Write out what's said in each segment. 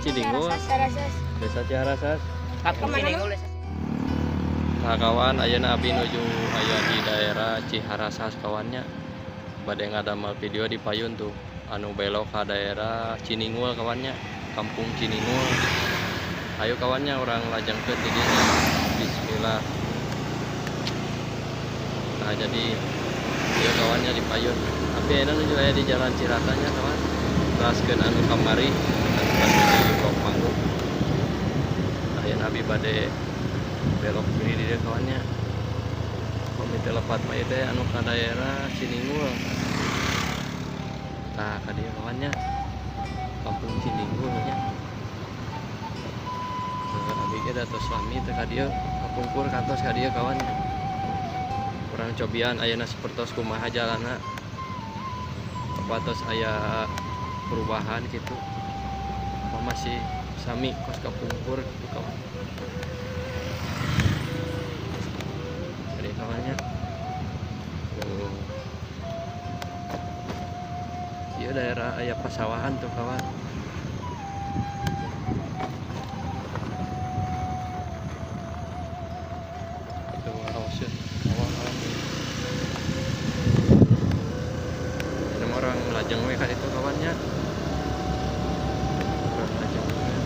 Cininggul. Desa Ciharasas. Kampung Cininggul. Nah kawan, ayeuna abi nuju aya di daerah Ciharasas kawannya. Bade ngadamel video di payun tuh anu belok ke daerah Cininggul kawannya, Kampung Cininggul. Ayo kawannya orang lajengkeun di dinya. Bismillah. Nah jadi ieu kawannya di payun. Tapi ayeuna nuju aya di Jalan Ciratanya kawan. Teraskeun anu kamari, anu di Blok Manggung. Ayeuna abi bade belok kiri di dieu kawannya. Pami teu lepat mah ieu teh anu ka daerah Cininggul. Tah ka dieu kawannya. Kampung Cininggul nya. Abi ge da tos lami teu ka dieu, kapungkur kantos ka dieu kawannya. Urang cobian ayeuna sapertos kumaha jalanna. Apa tos aya perubahan gitu. Apa masih sami kos kapungkur gitu kawan. Jadi kawannya. Tuh. Ieu daerah aya pasawahan tuh kawan. Tuh awasin kawan-kawan. Ini orang lajeng we ka ditu kawannya. Orang lajeng we.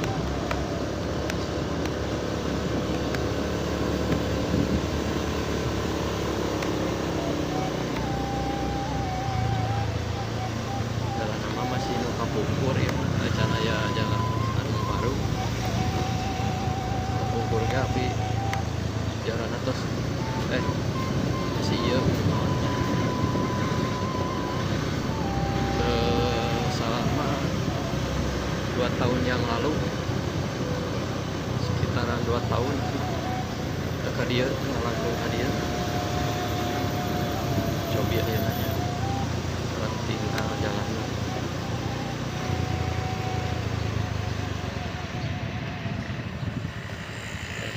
Jalan nama masih nu kapungkur ya mah, acan aya jalan anu baru. Kapungkur ge abi jalan atos masih ieu kawannya. Selama 2 tahun yang lalu, sekitaran 2 tahun teu ka dieu, teu ngalangkung ka dieu. Cobi aya nanya. Urang tinggal jalanna.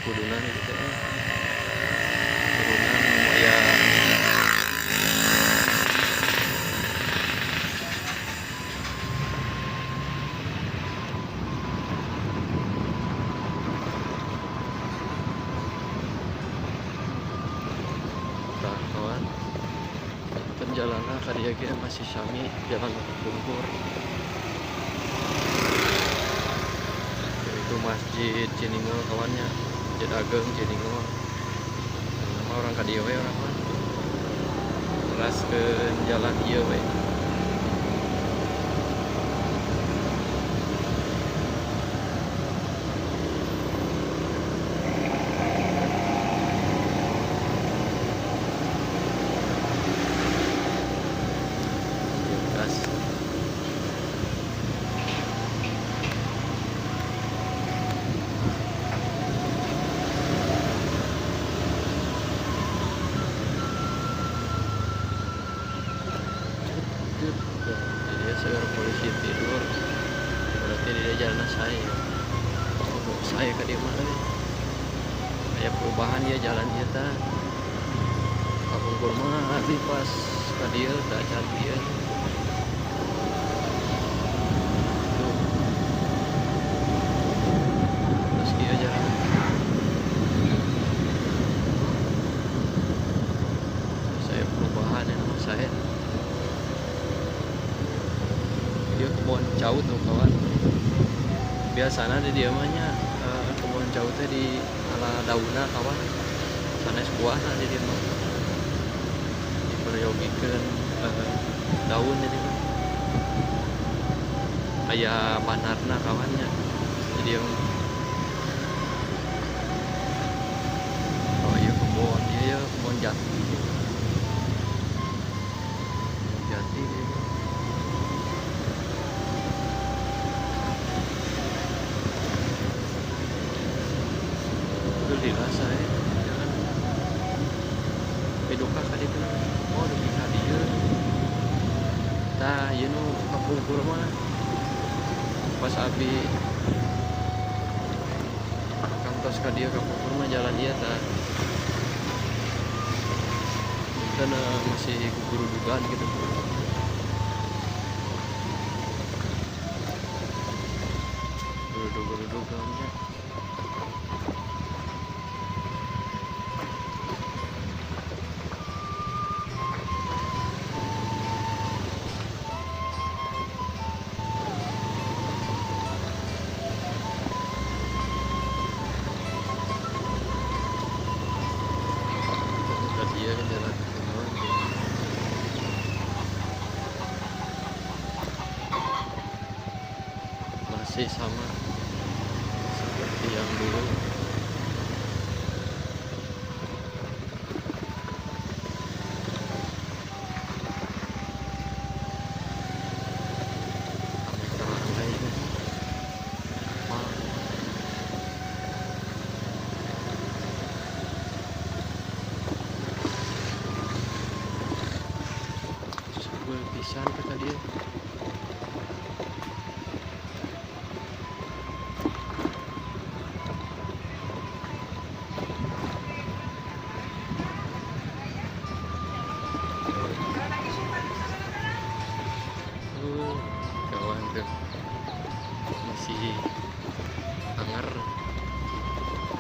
Kudunan gitu teh. Turunan aya tah kawan. Perjalanan ka dieu ge masih sami jalan kapungkur. Itu Masjid Cininggul kawannya, Masjid Ageng Cininggul. Nama orang ka dieu we urang mah. Teraskeun jalan ieu we. Gas. Jadi sekarang polisi tidur, berarti dia jalan saya. Oh, saya ke di mana? Kayak perubahan ya jalan kita. Kapungkur mah abi pas ka dieu teh acan ieu. Tuh. Terus kieu jalan. Saya perubahan ya nama saya. Dia kebun cau tuh kawan. Biasanya di dieu mah nya, kebun cau teh di ala daunna kawan. Sanes buahna di dieu mah. Diperyogikeun daun ini mah. Aya banarna kawannya. Di dieu mah. Oh iya kebun, iya ya kebun jati. Kebun jati dia. Itu dirasa ya, jangan. Duka ka ditu. Oh, duka ka dieu. Tah, ieu nu kapungkur mah. Pas abi kantos ka dieu kapungkur mah jalan ieu tah. Karena masih gugurudugan gitu. Geruduk-geruduk kawannya. Dia kan jalan kawan. Masih sama seperti yang dulu. Pisan kata dia. Kawan tuh masih angar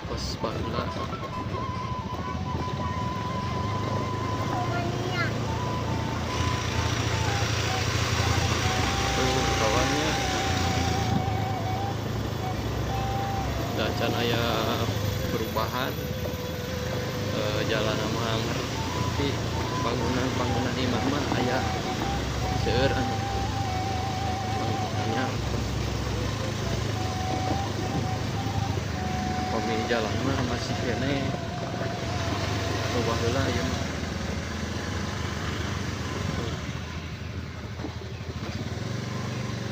pos baheula. Kawannya dacan aya perubahan, jalan mah anger tapi bangunan-bangunan imah mah aya seueur anu bangunan anyar. Pami jalan mah masih keneh loba heula ieu mah.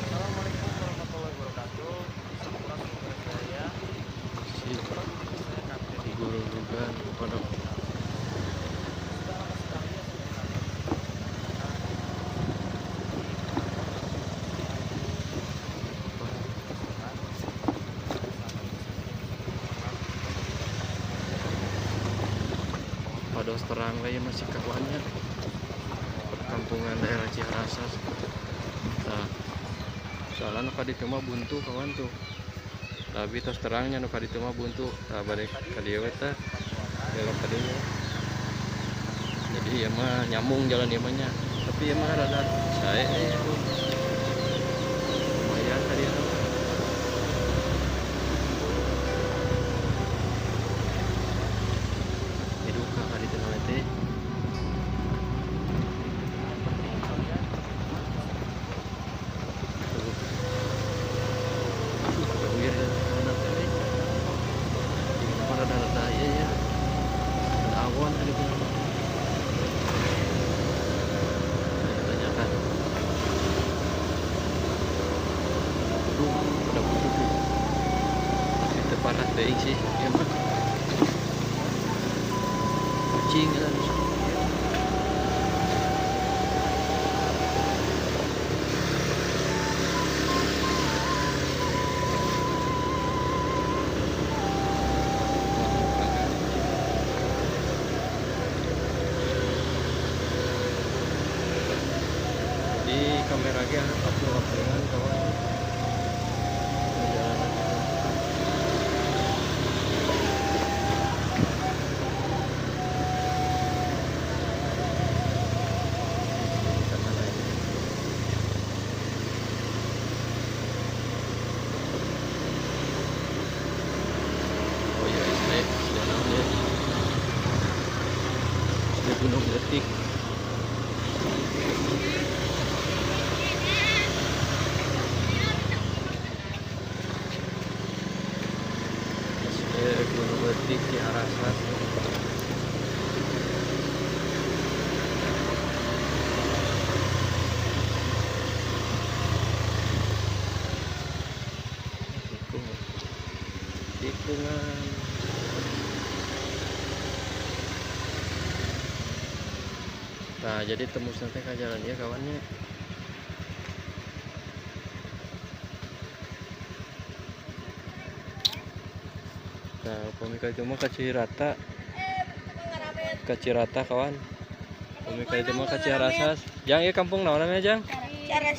Assalamualaikum warahmatullahi wabarakatuh. Sampurasun saya. Masih digurudugan kepada Sudah lama sekali ya saya pados terang we masih kawannya perkampungan daerah Ciharasas. Nah, soalnya nu ka ditu mah buntu kawan tuh. Tapi tos terangnya nu ka ditu mah buntu. Tah bade ka dieu we tah belok ka dieu. Jadi ieu mah nyambung jalan ieu mah nya. Tapi ieu mah rada sae tuh. Lumayan ka dieu mah. Hidup ka ditu na teh. Tuh. Aduh, gawir anak teh. Ini mah rada-rada ieu ya. Ada awan tadi tuh. Saya tanyakan. Aduh, udah butuh tuh. Tapi teu parah teuing sih, ieu mah. Kucing eta nu sok. Di kamera ge upload-uploadan kawan. Perjalanan itu. Kemana ini? Oh iya, SD, SD naon ya? SD Gunung Letik. SD Gunung Letik Ciharasas. Tikung. Tikungan. Nah, jadi tembus nanti ke jalan ya kawannya. Nah, upami ka itu mah ka Cirata. Ka Cirata kawan. Upami ka itu mah ka Ciharasas. Jang, ieu kampung naon namanya, Jang? Caras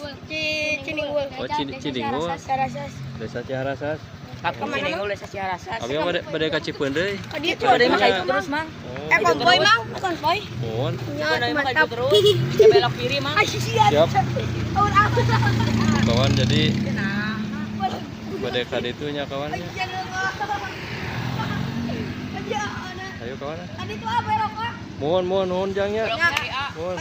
Cininggul. Oh, Cininggul. Ciharasas. Desa Ciharasas. Kampung Cininggul, Desa Ciharasas. Abi mah bade ka Cipeundeuy. Ka dieu tuh. Ada mah itu terus, Mang. Oh. Eh, konvoy, Mang. Konvoy. Mohon. Ya, Ada mah mantap. itu terus. Kita belok kiri, Mang. Ah, siap. Siap. Aur aku. Kawan, jadi bade ka ditu nya kawan nya. Ayo kawan. Tadi tuh apa rokok? Mohon mohon nuhun jang nya. Belok kiri, A. Mohon.